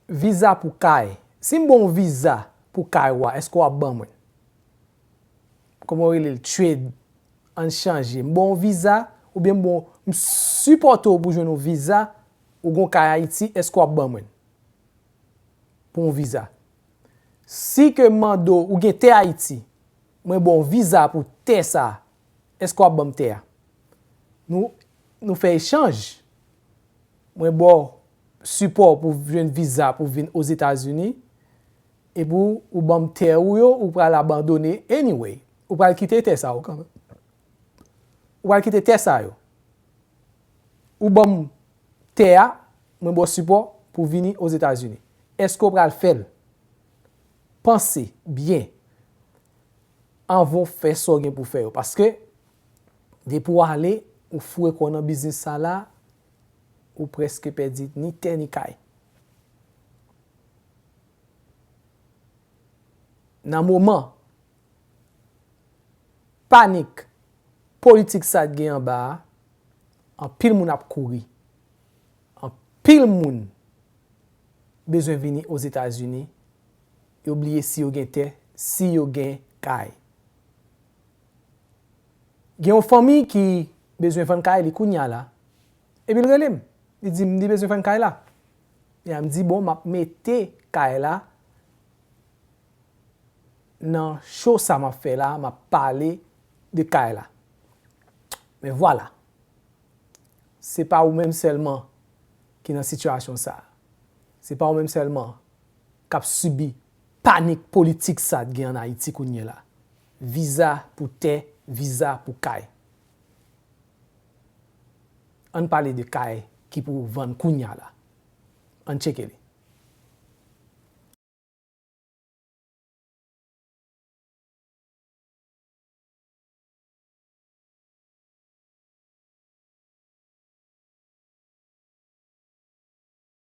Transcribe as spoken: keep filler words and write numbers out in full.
Viza pou kay. Si m ba w yon viza pou kay ou a, èske w ap ban mwen? Kòman yo rele l? Trade. Ann chanje. M ba w yon viza, oubyen m ba w, m sipòte w pou jwenn yon viza, ou gen yon kay Ayiti, èske w ap ban mwen? Pou yon viza. Si ke m mande w, ou gen tè Ayiti, mwen ba w viza pou tè sa, èske w ap ban m tè a? Nou, nou fè echanj. Mwen ba w sipò pou jwenn viza pou vin Ozetazini, epi w, ou ban m tè ou yo, ou pral abandone anyway. Ou pral kite tè sa yo kanmenm. Ou pral kite tè sa yo. Ou ban m tè a, mwen ba w sipò pou vini Ozetazini. Èske w pral fè l? Panse byen anvan w fè sa w gen pou w fè yo. Paske, depi w ale, ou foure kò w nan biznis sa la, ou prèske pèdi ni tè ni kay. Nan moman panik politik sa t gen anba a, anpil moun ap kouri. Anpil moun bezwen vini Ozetazini, yo bliye si yo gen tè, si yo gen kay. Gen yon fanmi ki bezwen vann kay li kounya la, epi l rele m. Li di m li bezwen vann kay la. Epi m di, bon, m ap mete kay la nan show sa m ap fè la, m ap pale de kay la. Men vwala. Se pa ou menm sèlman ki nan sitiyasyon sa. Se pa ou menm sèlman k ap sibi panik politik sa t gen ann Ayiti kounye la. Viza pou tè, viza pou kay. Ann pale de kay ki pou vann kounya la. Ann tcheke li.